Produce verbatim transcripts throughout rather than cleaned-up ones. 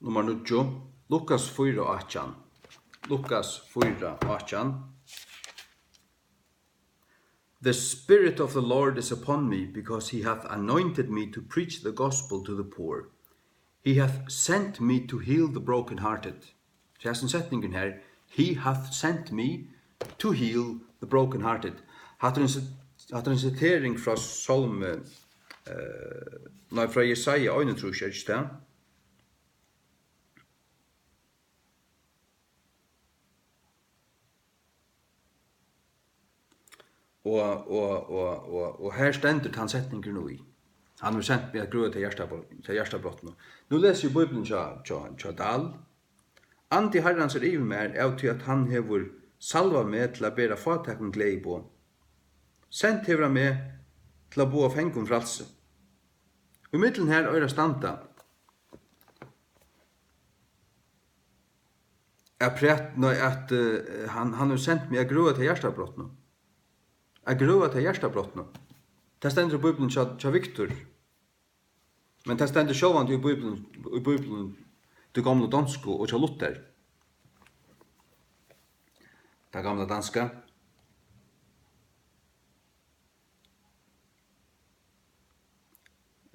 Nummar níggju, Lukas fýra átjan. Lukas fýra átjan. "The Spirit of the Lord is upon me, because he hath anointed me to preach the gospel to the poor. He hath sent me to heal the brokenhearted." So hesin setningurin her, "He hath sent me to heal the brokenhearted." Hatta er ein sit-, hatta er ein sitering frá Sálmi, eh, nei, frá Jesaja einogtrýss, er ikki tað? Og, og, og, og, og her stendur tann setningurin í. "Hann hevur sent meg at grøða tey hjartabro-, tey hjartabrotnu." Nú lesi eg Bíbliuna hjá, hjá, hjá Dahl. "Andi Harrans er yvir mær, av tí at hann hevur salvað meg til at bera fátækum gleðiboð. Sent hevur hann meg til at boða fangum frælsi." Í millum her eigur at standa, at præt-, nei, at, eh, hann, hann hevur sent meg at grøða tey hjartabrotnu. At grøða tey hjartabrotnu. Tað stendur í Bíbliuni hjá, hjá Viktor. Men tað stendur sjálvandi í Bíbliuni, í Bíbliuni, tí gomlu donsku og hjá Luther. Tað gamla danska.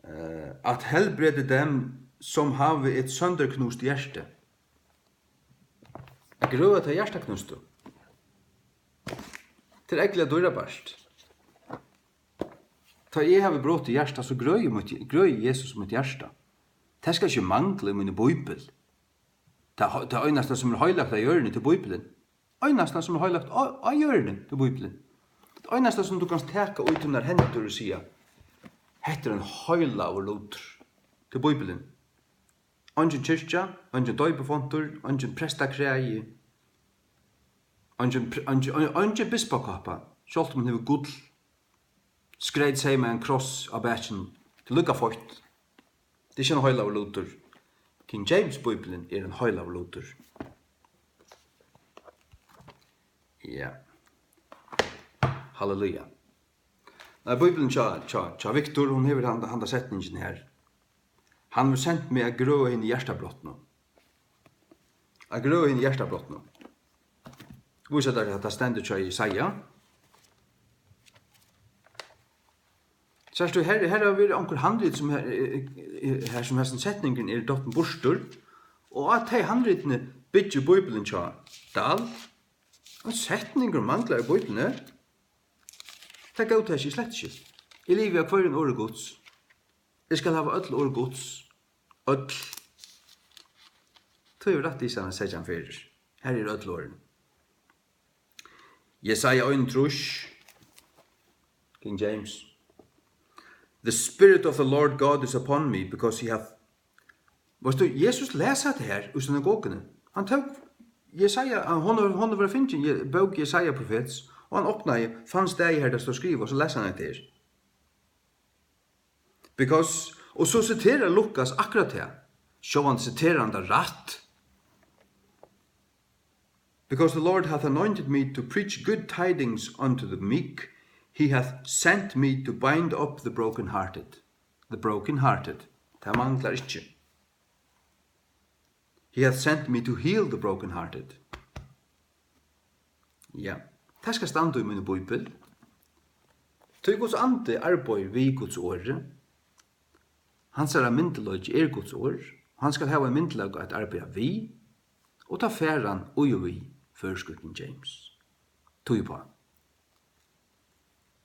Eh, "At helbrede dem, som have et sønderknust hjerte." At grøða tey hjartaknustu. Tað er ógvuliga dýrabært. Tá eg havi brotið hjarta, so grøði mítt, grøði Jesus mítt hjarta. Tað skal ikki mangla í míni bíbel. Tað, tað einasta, sum er heilagt á jørðini, tað er Bíblian. Einasta, sum er heilagt á, á jørðini, tað er Bíblian. Tað einasta, sum tú kanst taka í tínar hendur og siga, "Hetta er ein heilagur lutur", tað er Bíblian. Eingin kirkja, eingin doypifundur, eingin prestakræði, eingin pr-, eingin, eingin, eingin bispakápa, sjálvt um hon hevur gull, skreytseymaðan kross á bakinum. Tað er líka feitt. Tað er ikki ein heilagur lutur. King James Bíblian er ein heilagur lutur. Ja. Halleluja. Nei, Bíblian hjá, hjá, hjá Viktor, hon hevur handa, handa setningin her. "Hann hevur sent meg at grøða hini hjartabrotnu." At grøða hini hjartabrotnu. Vísa tær, at tað stendur hjá Jesaja. Sært tú, her, her hava verið onkur handrit, sum her, eh, eh, her sum hesin setningurin er dottin burtur, og á tey handritini byggir Bíblian hjá Dahl. Og setningur manglar í Bíbliuni. Tað góðtaki eg slett ikki. Eg livi av hvørjum orði Guds. Eg skal hava øll orð Guds. Øll. Tú hevur rætt í sær, seytjan ferðir. Her eru øll orðini. Jesaja einogtrýss, King James. "The Spirit of the Lord God is upon me, because he hath." Veitst tú, Jesus las hetta her í synagoguni. Hann tók Jesaja, hann, hon, hon var fingin Je-, bók Jesaja profets, og hann opnaði, fann staðið har tað stóð skrivað, og so las hann hetta her. Because, og so siterar Lukas akkurát tað. Sjálvandi siterar hann tað rætt. "Because the Lord hath anointed me to preach good tidings unto the meek, he hath sent me to bind up the brokenhearted." The brokenhearted. Tað manglar ikki. "He hath sent me to heal the brokenhearted." Ja, tað skal standa í míni bíbel. Tí Guds andi arbeiðir við Guds orði. Hansara myndugleiki er Guds orð. Hann skal hava ein myndugleika at arbeiða við, og tá fær hann í og við, føroyskur King James. Tí uppá.